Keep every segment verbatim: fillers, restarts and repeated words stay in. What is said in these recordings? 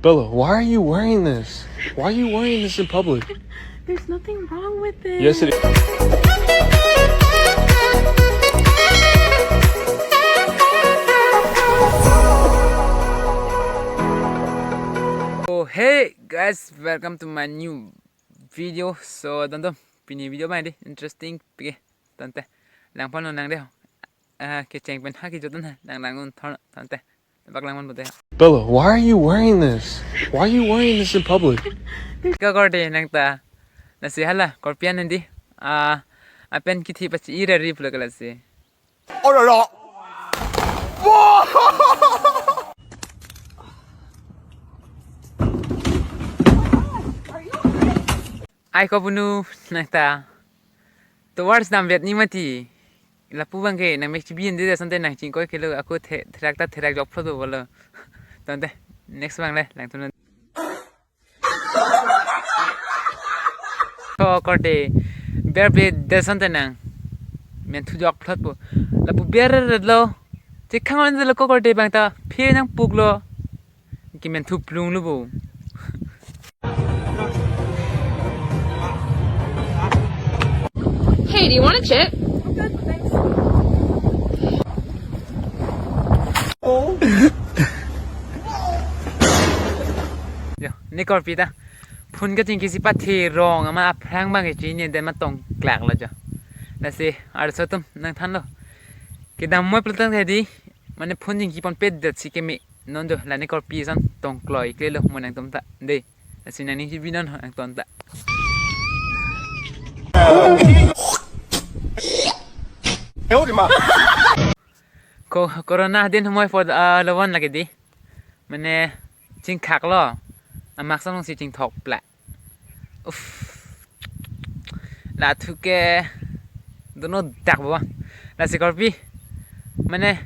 Bella, why are you wearing this? Why are you wearing this in public? There's nothing wrong with it. Yes, it is. Oh, hey guys, welcome to my new video. So, tontum, pini video abang dei interesting pike. Tangte, langpon nang dei. Ah, kecheng pen ha kejut na, lang lang un thon, tangte. Bak langpon pute. Bella, why are you wearing this? Why are you wearing this in public? Ko korte nangta. Lasi hala, korpi an dei. Ah, apen kithi pachi-i ra ri pulo ke lasi. Oh, no, no. Ai ko bunu nangta. Towards dam vet ni mati. Lapu abang ke nang mek chibi ende asonte nang chingkoi kelo, ako the-, therak ta therak jok phlo do bolo. Tangte, next abang le, langthu non. Ko korte, ber ple de asonte nang. Menthu jok phlo po. Lapu ber lo. Chekhang on lo ko korte abang ta, phe nang puk lo. Kementhu plung lo bo. Hey, do you want a chip? Jo, ne korpi ta. Phone kachingki si pathe rong amat aphrang abang ke chini den ma tongklak lo jo. Lasi arloso atum nangthanlo. Kedam moi pulotangte dei. Mane phone chingki ponpe det si keme. Non jo, la ne korpi ason tongkloi kle lo mo nangtum ta. Dei. Lasi nangning chibi non nangtum ta. Ko corona din humoi po, ah, lo von lagi dei. Mane chingkhak lo. Amak samong si chingthok pla. Uff. Lathu ke dono dak bo. Lasi korpi. Mane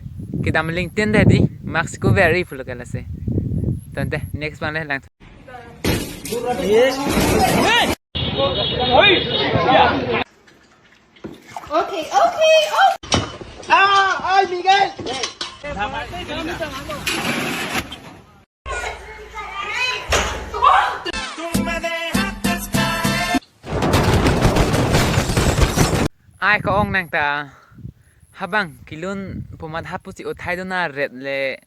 kedam lingtin dei dei. Mask ko very full ke lasi. Tangte next abang le lang. Okay, okay, oh. Ah, ay, Miguel. Ai ko-ong nangta. Habang kelun pu amat hapu si uthai dona ret le.